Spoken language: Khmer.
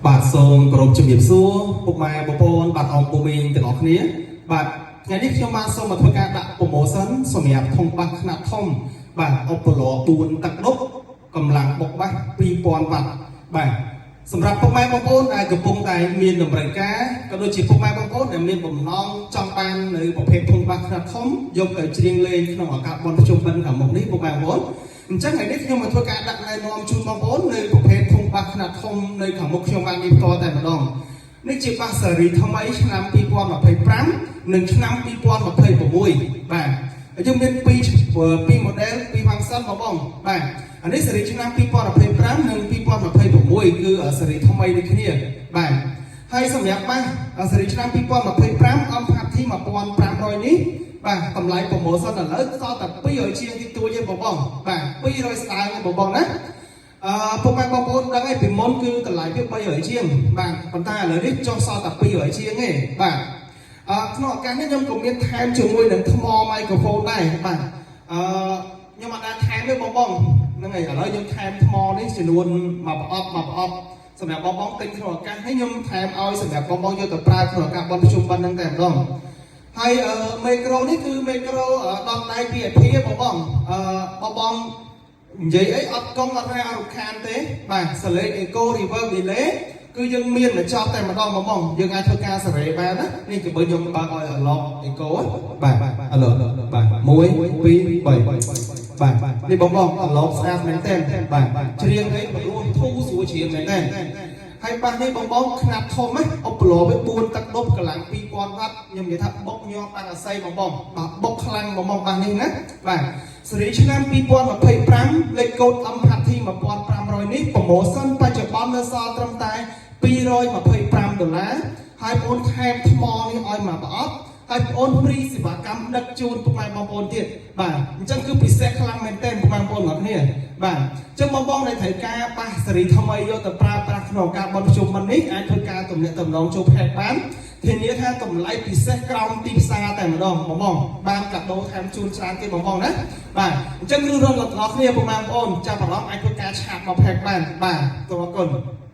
បាទសូមគោរពជំរាបសួរពុកម៉ែបងប្អូនបាទអ៊ំពូមីងទាំងអស់គ្នាបាទថ្ងៃនេះខ្ញុំបាទសូមមកធ្វើការដាក់ promotion សម្រាប់ធុងបាសខ្នាតធំបាទអុបឡ4ទឹកដប់កម្លាំងបុកបាស2000វ៉ាត់បាទសម្រាប់ពុកម៉ែបងប្អូនដែលកំពុងតែមានតម្រូវការក៏ដូចជាពុកម៉ែបងប្អូនដែលមានបំណងចង់បាននៅប្រភេទធុងបាសខ្នាតធំយកទៅច្រៀងលេងក្នុងឱកាសបុណ្យភ្ជុំបិណ្ឌខាងមុខនេះពុកម៉ែបងប្អូនអញ្ចឹងថ្ងៃនេះខ្ញុំមកធ្វើការដាក់ណែនាំជូនបងប្អូននៅប្រភេទធុងបាសខ្នាតធំនៅខាងមុខខ្ញុំបាននេះផ្ទាល់តែម្ដងនេះជាបាសស៊េរីថ្មីឆ្នាំ2025និងឆ្នាំ2026បាទហើយយើងមាន2 2 model 2 function បងបងបាទអានេះស៊េរីឆ្នាំ2025និង2026គឺស៊េរីថ្មីដូចគ្នាបាទហើយសម្រាប់បាសស៊េរីឆ្នាំ2025 M Party 1500នេះបាទតម្លៃ promotion ឥឡូវសល់តែ200ជាងទីទួចទេបងបងបាទ200ស្ដើងទេបងបងណាអឺពុកម៉ែបងប្អូនដឹងហើយពីមុនគឺតម្លៃវា300ជាងបាទប៉ុន្តែឥឡូវនេះចុះសល់តែ200ជាងទេបាទអឺក្នុងឱកាសនេះខ្ញុំក៏មានថែមជាមួយនឹងថ្ម microphone ដែរបាទអឺខ្ញុំអត់ដែលថែមទេបងបងហ្នឹងហើយឥឡូវខ្ញុំថែមថ្មនេះចំនួនមួយប្រអប់មួយប្រអប់សម្រាប់បងបងទិញក្នុងឱកាសនេះខ្ញុំថែមឲ្យសម្រាប់បងបងយកទៅប្រើក្នុងឱកាសបុណ្យភ្ជុំបិណ្ឌហ្នឹងតែម្ដងហើយអឺមីក្រូនេះគឺមីក្រូដងដៃ VIP បងបងអឺបងបងនិយាយអីអត់កង់អត់រ៉ាអត់រំខានទេបាទសលេង Echo Reverb Delay គឺយើងមានមកចប់តែម្ដងបងបងយើងអាចធ្វើការសេរីបានណានេះគឺបើខ្ញុំបើកឲ្យ lock Echo បាទអាឡូបាទ1 2 3បាទនេះបងបងអាឡូស្អាតមែនតើបាទច្រៀងអីបរោះធូរស្រួលច្រៀងមែនតើហើយបាសនេះបងបងខ្នាតធំណាអុបឡវា4ទឹកដប់កម្លាំង2000វ៉ាត់ខ្ញុំនិយាយថាបុកញាប់បាំងអាស័យបងបងបាទបុកខ្លាំងបងបងបាសនេះណាបាទស៊េរីឆ្នាំ2025លេខកូដ M Party 1500នេះ promotion បច្ចុប្បន្ននៅសល់ត្រឹមតែ225ដុល្លារហើយបងអូនថែមថ្មនេះឲ្យមកប្រអប់ហើយបងអូន free សេវាកម្មដឹកជូនពុកម៉ែបងប្អូនទៀតបាទអញ្ចឹងគឺពិសេសខ្លាំងមែនទែនពុកម៉ែបងប្អូនទាំងគ្នាបាទអញ្ចឹងបងបងដែលត្រូវការបាសស៊េរីថ្មីយកទៅប្រើប្រាស់ក្នុងការបន់ភ្ជុំបិណ្ឌនេះអាចធ្វើការទំនាក់ទំនងចូល page បានធានាថាតម្លៃពិសេសក្រោមទីផ្សារតែម្ដងបងបងបានកាដូថែមជូនច្រើនទៀតបងបងណាបាទអញ្ចឹងឬរងទាំងអស់គ្នាពុកម៉ែបងប្អូនចាប់អារម្មណ៍អាចធ្វើការ chat មក page បានបាទសូមអរគុណ។